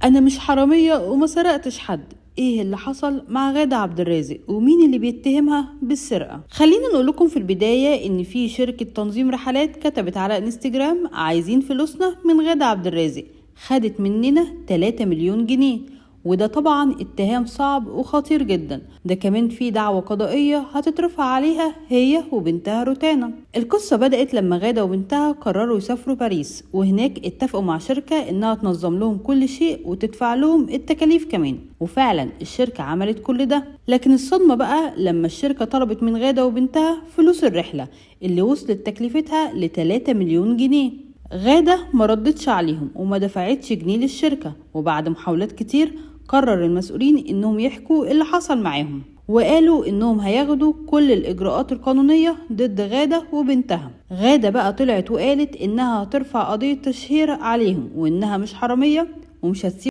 أنا مش حرامية وما سرقتش حد. ايه اللي حصل مع غادة عبد الرازق ومين اللي بيتهمها بالسرقة؟ خلينا نقول لكم في البداية ان في شركة تنظيم رحلات كتبت على انستجرام عايزين فلوسنا من غادة عبد الرازق، خدت مننا 3 مليون جنيه، وده طبعا اتهام صعب وخطير جدا. ده كمان في دعوة قضائية هتترفع عليها هي وبنتها روتانا. القصة بدأت لما غادة وبنتها قرروا يسافروا باريس، وهناك اتفقوا مع شركة انها تنظم لهم كل شيء وتدفع لهم التكاليف كمان، وفعلا الشركة عملت كل ده. لكن الصدمة بقى لما الشركة طلبت من غادة وبنتها فلوس الرحلة اللي وصلت تكلفتها ل3 مليون جنيه. غادة ما ردتش عليهم وما دفعتش جنيه للشركة، وبعد محاولات كتير قرر المسؤولين انهم يحكوا اللي حصل معاهم، وقالوا انهم هياخدوا كل الاجراءات القانونية ضد غادة وبنتها. غادة بقى طلعت وقالت انها هترفع قضية تشهير عليهم، وانها مش حرامية ومش هتسيب